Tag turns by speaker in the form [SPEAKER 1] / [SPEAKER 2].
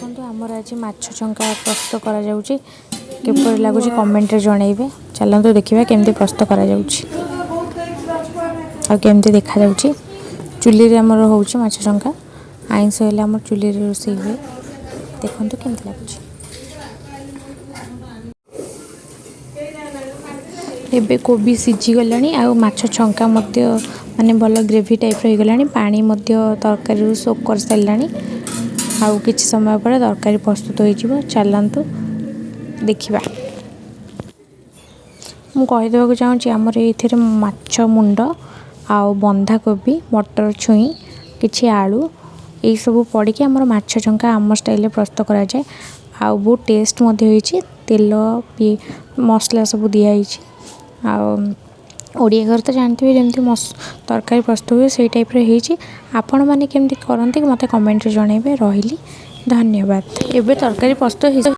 [SPEAKER 1] ଦେଖନ୍ତୁ, ଆମର ଆଜି ମାଛ ଛଙ୍କା ପ୍ରସ୍ତୁତ କରାଯାଉଛି। କିପରି ଲାଗୁଛି କମେଣ୍ଟରେ ଜଣାଇବେ। ଚାଲନ୍ତୁ ଦେଖିବା କେମିତି ପ୍ରସ୍ତୁତ କରାଯାଉଛି ଆଉ କେମିତି ଦେଖାଯାଉଛି। ଚୁଲିରେ ଆମର ହେଉଛି ମାଛ ଛଙ୍କା। ଆଇଁଷ ହେଲେ ଆମର ଚୁଲିରେ ରୋଷେଇ ହୁଏ। ଦେଖନ୍ତୁ କେମିତି ଲାଗୁଛି। ଏବେ କୋବି ସିଝିଗଲାଣି ଆଉ ମାଛ ଛଙ୍କା ମଧ୍ୟ ମାନେ ଭଲ ଗ୍ରେଭି ଟାଇପ୍ର ହେଇଗଲାଣି। ପାଣି ମଧ୍ୟ ତରକାରୀରୁ ସୋକ୍ କରିସାରିଲାଣି। ଆଉ କିଛି ସମୟ ପରେ ତରକାରୀ ପ୍ରସ୍ତୁତ ହୋଇଯିବ। ଚାଲନ୍ତୁ ଦେଖିବା। ମୁଁ କହିଦେବାକୁ ଚାହୁଁଛି, ଆମର ଏଇଥିରେ ମାଛ ମୁଣ୍ଡ ଆଉ ବନ୍ଧାକୋବି, ମଟର ଛୁଇଁ, କିଛି ଆଳୁ, ଏଇସବୁ ପଡ଼ିକି ଆମର ମାଛ ଛଙ୍କା ଆମ ଷ୍ଟାଇଲ୍ରେ ପ୍ରସ୍ତୁତ କରାଯାଏ। ଆଉ ବହୁତ ଟେଷ୍ଟ ମଧ୍ୟ ହେଇଛି। ତେଲ ବି ମସଲା ସବୁ ଦିଆହେଇଛି। ଆଉ ଓଡ଼ିଆ ଘରେ ତ ଜାଣିଥିବେ, ଯେମିତି ତରକାରୀ ପ୍ରସ୍ତୁତ ହୁଏ, ସେଇ ଟାଇପ୍ର ହେଇଛି। ଆପଣମାନେ କେମିତି କରନ୍ତି, ମୋତେ କମେଣ୍ଟରେ ଜଣାଇବେ। ରହିଲି, ଧନ୍ୟବାଦ। ଏବେ ତରକାରୀ ପ୍ରସ୍ତୁତ ହେଇ